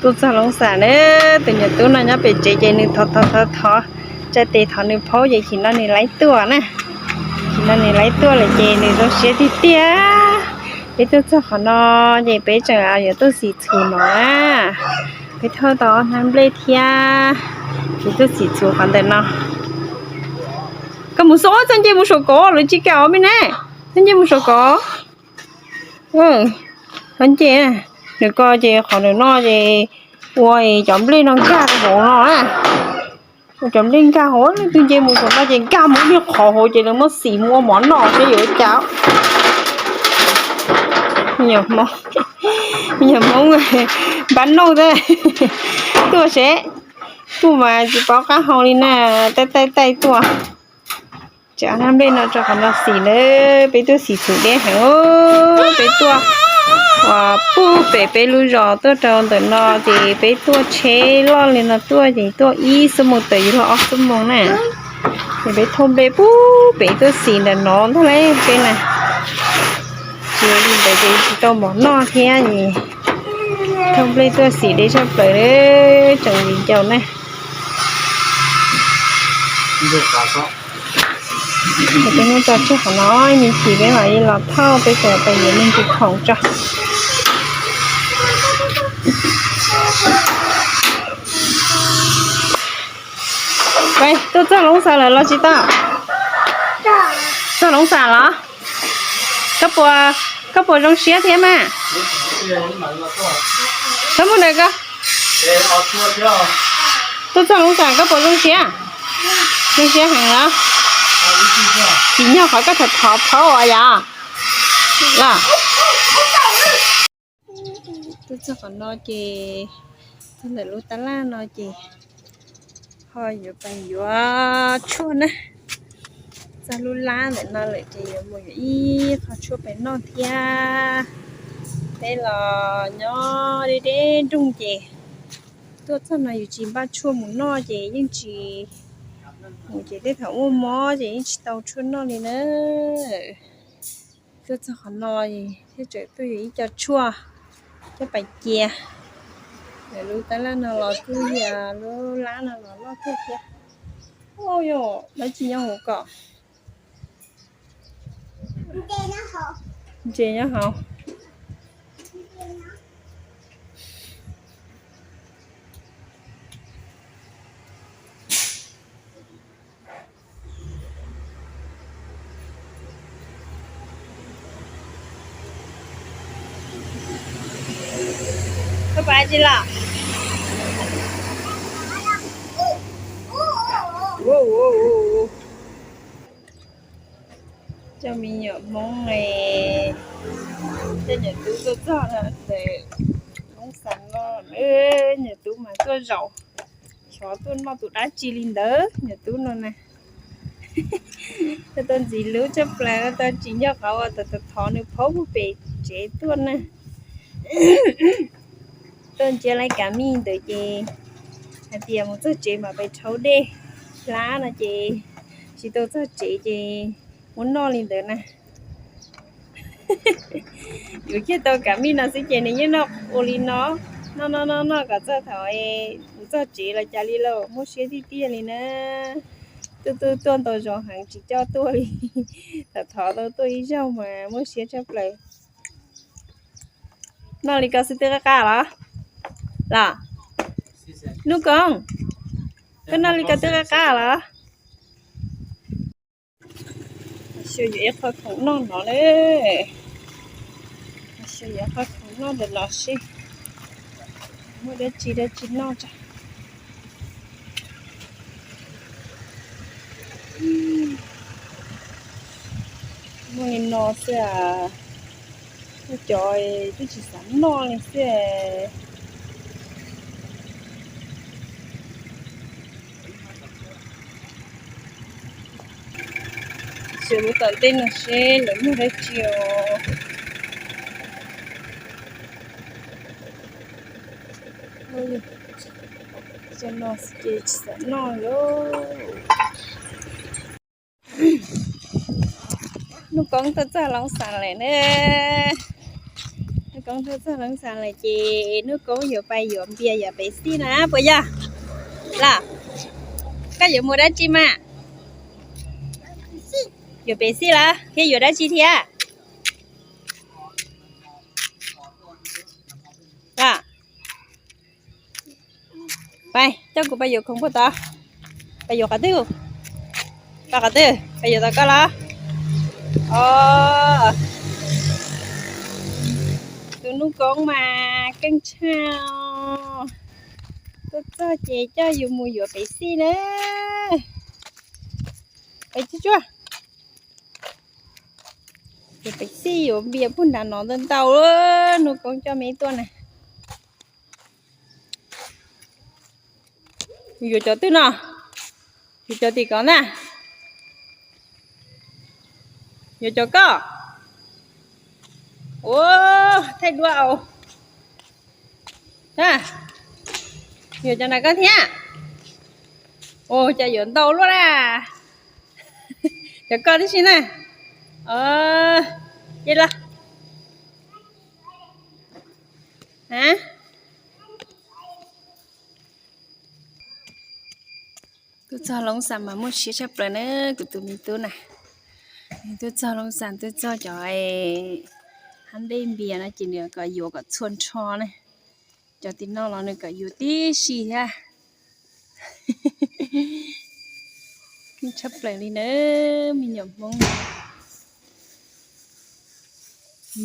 Tuaj txog Loob Xas na, tus nyuam tub no nyob pem tsev ces nws thov thov thov thov, tsa tes thov nws phaub ces chim no nws laib tuaj na. Chim no nws laib tuaj lawm ces nws zoo siab tiag tiag. Peb tuaj txog qhov no ces peb tseem yuav tuaj xim txhuv no na. Peb thauj tau ob hnab nplej thiab, peb tuaj xim txhuv qhov ntawm no. Koj mus xub, txhob nce mus saum kov, lawv tsis kam me ne. Txhob nce mus saum kov. Txhob nce. Nws ko ces qhov nws no ces ua cov nplej no nkag hauv no na. Ua cov nplej nkag hauv, leej twg nce mus saum no ces nkag mus niag qhov hauv ces lawv muab xim mus ua mov noj seb yuav ua cas. Yog Hmoob npab nauj thiab. Tuaj seb, tuaj mas tsis paub qab hau li na, taij taij taij tuaj. Tseem ob hnab nplej no rau qhov no xim na, peb tuaj xim txhuv deb heev. Peb tuaj puag pem peb lub zos tuaj rau ntawm no ces peb tuaj tsheb loj li no tuaj ces tuaj ib xuab moos tawm yuav luag ob xuab moos na. Ces peb thauj nplej puag pem tuaj xim ntawm no ntag lauj peb na. Tsis li ntawd ces tsis tau mov noj thiab es thauj nplej tuaj xim deb tshaj plaws, tseem viv ncaus na. Peb hnub tso tseg qhov no, me ntsis peb mam li los thauj, peb tseem pais yuav me ntsis khoom tso. Tuaj txog Loob Xas lawm los tsis tau? Txog Loob Xas los? Koj puas zoo siab thiab mas? Koj mus ntawd koj. Tuaj txog Loob Xas koj puas zoo siab? Zoo siab heev los? Tsim nyog qhov koj thov thov phaub os yom. Los. Tuaj txog qhov no ces txog ntawm lub tab laj no ces ho yuav pais yuav tshuaj na. Txog lub lab ntawm no lawm ces yuav mus yuav ib qho tshuaj pais noj thiab. Peb los nyob deb deb nroog ces tuaj txog no yus tsis npaj tshuaj mus noj ces yeej tsis, mus ces tej thaum muaj mob ces yeej tsis tau tshuaj noj li na. Tuaj txog qhov no thiaj tseem tuaj yuav ib co tshuaj coj pais cia. Lub tab laj no los kuj yog lub lab no los loj kawg thiab. Ua yog dab tsi nyob hauv ko? Ntses nyob hauv. Koj pais tsi los? Coj me nyuam Hmoob, coj nyuam tub tuaj txog ntawm Hmoob Xas no, nyuam tub mas tuaj zaum, xyov tuaj noj tus dab tsi li ntawd nyuam tub no na. Tuaj ntxiv lub tshaj plaws, tuaj tsis nco qhov uas thov nws phaub puag pem tsev tuaj na. Tuaj ntsia laiv kas mij ntawd ces hais tias mus txog tsev mam pais rhaub dej hlab no ces tsis tau txog tsev ces muab noj li ntawd na. Yuav kiag tau kas mij no xwb ces nws yeej noj ua li no, noj noj noj noj kom txog thaum mus txog tsev los cas li lauj, muaj siab tiag tiag li na. Tuaj tuaj tuaj ntau zaus heev tsis coj tuaj li, thov thov tau tuaj ib zaug mas muaj siab tshaj plaws. Noj li ko xwb twb qab qab los? Los, Nuj Koob, koj noj li ko twb qab qab los? Xyov yuav ib qho khoom noj no na. Xyov yuav ib qho khoom noj ntawm no seb muaj dab tsi dab tsi noj tso. Muaj li no xwb as, muaj cov twb tsis xav noj li xwb. Xyov lub tom ntej no seb lawv muag dab tsi os. Cov no ces tsis xav noj li. Nuj Koob tuaj txog Loob Xas lawm ne. Koob tuaj txog Looj Xas lawm ces Hnub Koob yuav pais yuav npias yuav pev xij na puas yog? Los, koj yuav mus dab tsi mas? Yuav pev xij los thiab yuav dab tsi thiab? Los, pais coj kuv pais yuav khoom puag tod. Pais yuav qhov twg? Pais qhov twg? Pais yuav tod koj los? Os, tus Hnub Koob mas keej tshaj. Tuaj txog ces coj yus mus yuav pev xij na. Pais tsuag tsuag. Yuav pev xij yuav npias puag nram no ntau ntau. Hnub Koob coj me tuaj na. Yuav cov twg no? Yuav cov tim ko na. Yuav cov koj. Ua, thaij duab au. Yuav cov nram koj thiab. Ua cas yuav ntau luaj na. Cov koj tib si na. Ces los. Tuaj txog Looj Xas mas muaj siab tshaj plaws na, kuv tus me tub na. Tuaj txog Looj Xas, tuaj txog cov hab dej npias no ces nws kom yuav kom txhua nrho na. Cov tim no los nws kom yuav tib si thiab. Tshaj plaws li na, me nyuam Hmoob.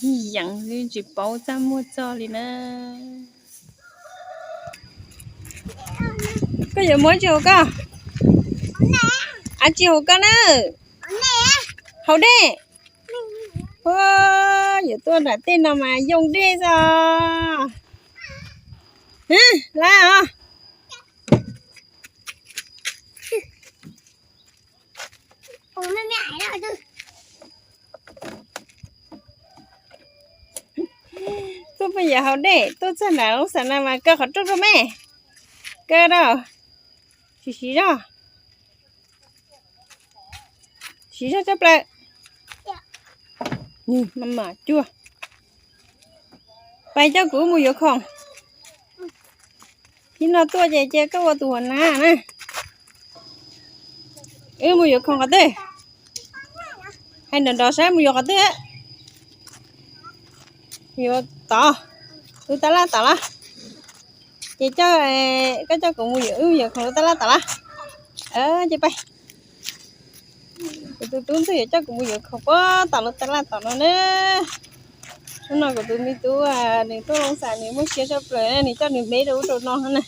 Yeej yees tsis paub txaj muag txog li na. Koj yuav muab tsis hauv koj? Ab, tsis hauv koj na. Haus dej. Yuav tuaj nram tej no mas yoo dej xwb. Lab os. Tuaj pheej yuav haus dej, tuaj txog nram Looj Xas na mas kaw qhov rooj rau me. Kaw rau. Siv, siv zog. Siv zog tshaj plaws. Cuag. Pais coj kuv mus yuav khoom. Ib no tuaj ces cia koj ua tus huas nab na. Wb mus yuav khoom qhov twg? Hais nrov nrov saib mus yuav qhov twg. Yuav tod, lub tab laj tod los? Ces coj, koj coj kuv mus yuav, wb mus yuav khoom lub tab laj tod los? Ces pais. Kuv tus tub ntxawg yuav coj kuv mus yuav khoom puag tom lub tab laj tom no na. Hnub no kuv tus me tub nws tuaj Looj Xas nws muaj siab tshaj plaws, nws coj nws me rau ub rau no na.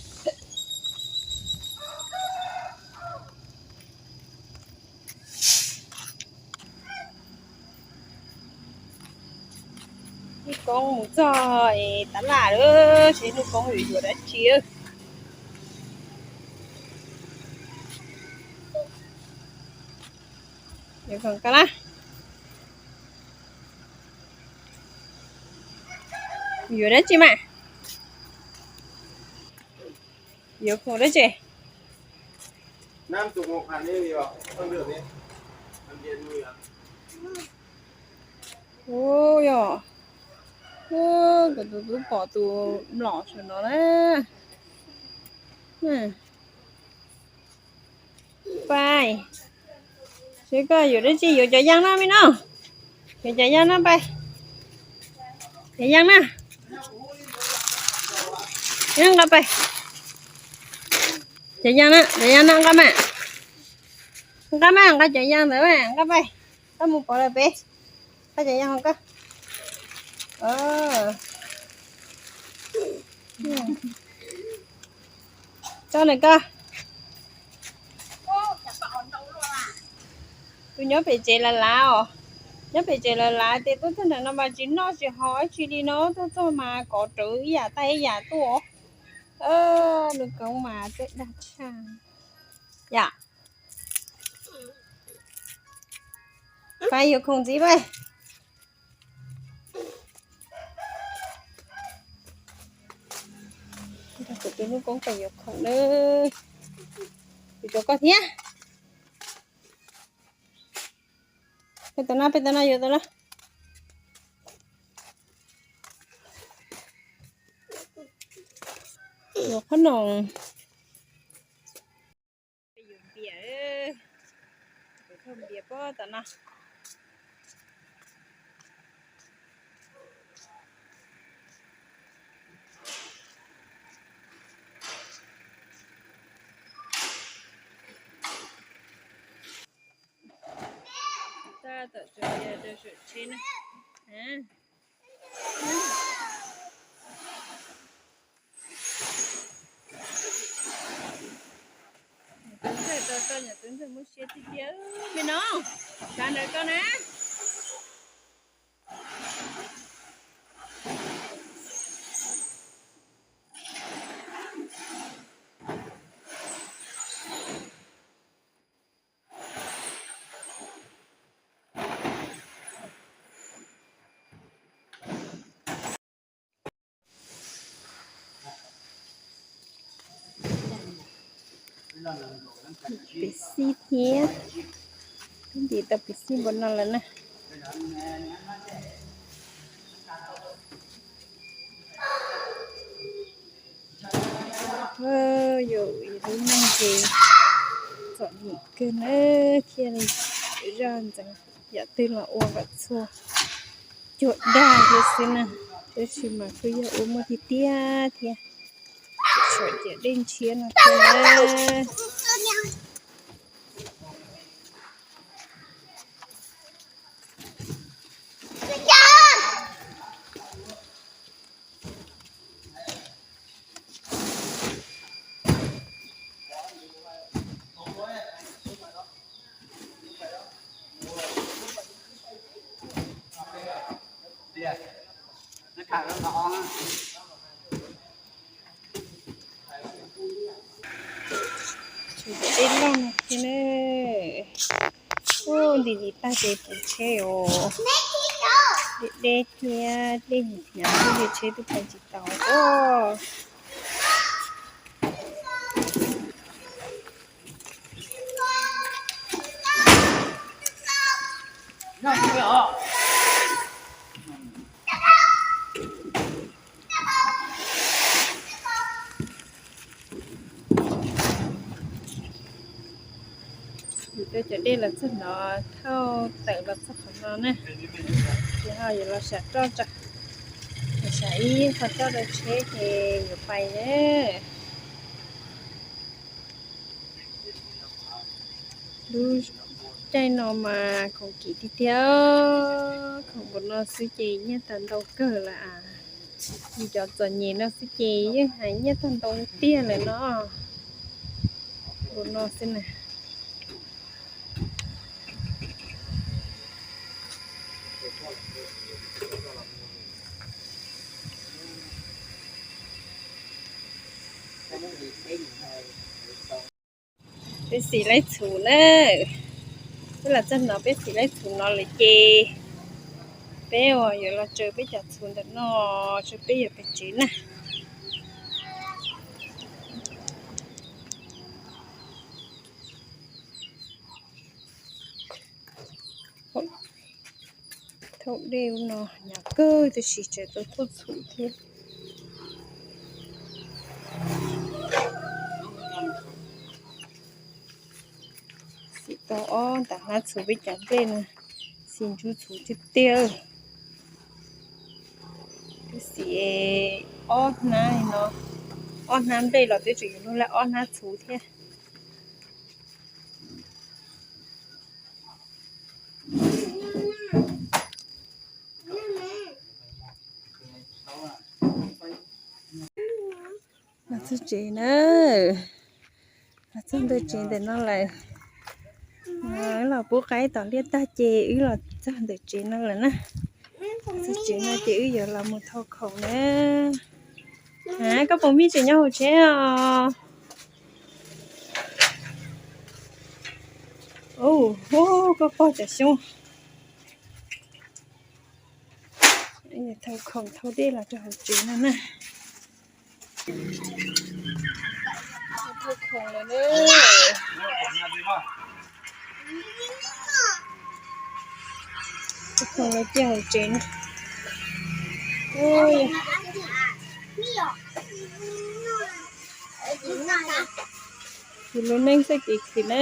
Hnub Koob mus txog es tab laj lawm, seb Hnub Koob yuav yuav dab tsi. Yuav khoom ko na. Yuav dab tsi mas? Yuav khoom dab tsi? Ua yog, kuv tus tub pom tus mlom saum no na. Pais, seb koj yuav dab tsi, yuav cov yaj no me no. Yuav cov yaj no pais. Cov yaj na. Nqa pais. Cov yaj na, cov yaj na, nqa mas. Nqa mas, nqa cov yaj ntawd mas, nqa pais. Koj mus pov lawm peb. Nqa cov yaj hauv koj. Tso nws koj. Tus nyob pem tsev lav lav os. Nyob pem tsev lav lav ces tuaj txog nram no mas tsis noj tsis haus dab tsi li no, tuaj txog mas kov rawv ib yam tag ib yam tuaj. Nws koov mas txawj dag tshaj. Yam. Pais yuav khoom ntxiv pais. Kuv tus Hnub Koob pais yuav khoom na. Yuav cov koj thiab. Peb tau na, peb tau na, yuav tau na. Ua qhob noom, yus npias, kuv thauj npias pob tom no. Tab tom tso rau saum tsheb na. Nyuam tub ntxawg tau tau, nyuam tub ntxawg muaj siab tiag tiag me no. Sawv ntawm koj na. Piv xib thiab, twb ntim tau piv xib npaum no lawm na. Yus lub neej ces txom nyem kawg na, thiaj li zaj ntxeev yam twg los ua kom txhua cuag dag thiab xwb na. Tab sis mas kuj yog ua muaj tiag tiag thiab, tsuas tias dej ntshiab no thiab na. Tshuav cov dej loj no thiab na. Ub, nti nti tag ces puv tsheb os. Dej deb thiab dej hnyav hnyav xwb ces tsheb twb pais tsis tau os. Yus cov dej los txog no, thauj tawm los txog qhov no na, ces ho yuav los sam roj tso, sam ib qho roj rau tsheb ces yuav pais na. Lub caij no mas khoom kim tiag tiag, khoom npaum no xwb ces nyiaj tag ntau kawg lawm as. Yus cov txom nyem no xwb ces yeej hais nyiaj tag ntau tiag lawm no. Npaum no xwb na. Peb xim laib txhuv na. Peb los txog no peb xim laib txhuv no lawm ces peb yuav los tsaws peb cov txhuv ntawm no, tsaws peb yuav pem tsev na. Thaum dej no hnyav kawg tab sis tseem tau thauj txhuv thiab. Xim tau ob nta hnab txhuv peb cov nplej no, xim ntsuj txhuv tiag tiag. Peb xim ob hnab no, ob hnab nplej los twb tseem yuav luag laj ob hnab txhuv thiab. Los txog tsev na, los txog ntawm tsev ntawm no lawm. Wb los pub qaib tom liaj tag ces wb los txog ntawm tsev no lawm na. Txog tsev no ces wb yuav los mus thau khoom na. Koj puas mij tseem nyob hauv tsheb os? Ub, koj pog cov xyoob. Thau khoom thau dej los rau hauv tsev no na. Thau khoom lawm na. Thau khoom los cia hauv tsev na. Ub, Kuv lub neej txoj kev khwv na,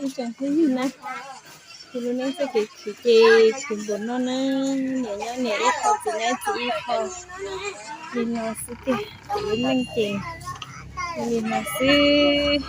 ib tsoom phooj ywg na, kuv lub neej txoj kev khwv ces khwv npaum no na, niam nyob niam ib qho, txiv nyob txiv ib qho, li no xwb tiag. Kuv lub neej ces li no xwb.